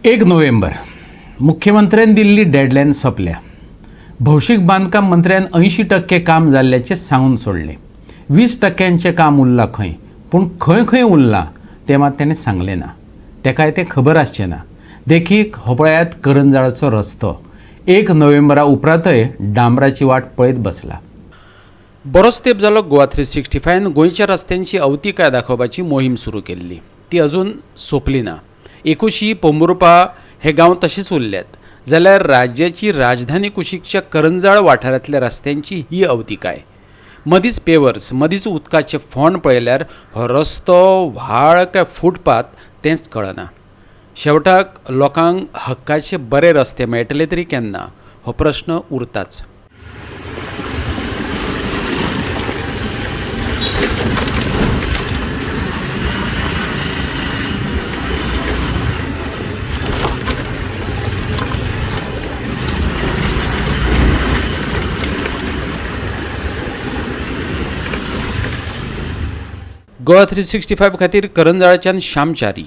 1 नोव्हेंबर मुख्यमंत्र्यान दिल्ली डेडलायन सोंपल्या. भौशीक बांदकाम मंत्र्यान 80% काम जाल्ल्याचें सांगून सोडलें. 20% काम उरलां खंय, पूण खंय खंय उरलां तें मात ताणें सांगलें ना. तेकाय तें खबर आसचें ना. देखीक हो पळयात करंजाळाचो रस्तो 1 नोव्हेंबरा उपरांतय डांबराची वाट पळयत बसला. बरोच तेंप जालो गोवा 365 गोंयच्या रस्त्यांची अवतिकाय दाखोवपाची मोहीम सुरू केल्ली, ती अजून सोंपली ना. एकुशी, पोंबुर्पा हे गांव तशेच उरल्यात, जाल्यार राज्याची राजधानी कुशीकच्या करंजाळ वाठारांतल्या रस्त्यांची ही अवतिकाय. मदींच पेवर्स, मदींच उदकाचे फोंड पळयल्यार हो रस्तो व्हाळ काय फुटपाथ तेंच कळना. शेवटाक लोकांक हक्काचे बरे रस्ते मेळटले तरी केन्ना हो प्रश्न उरताच. गोवा 365 खातीर करंजाळच्यान श्यामचारी.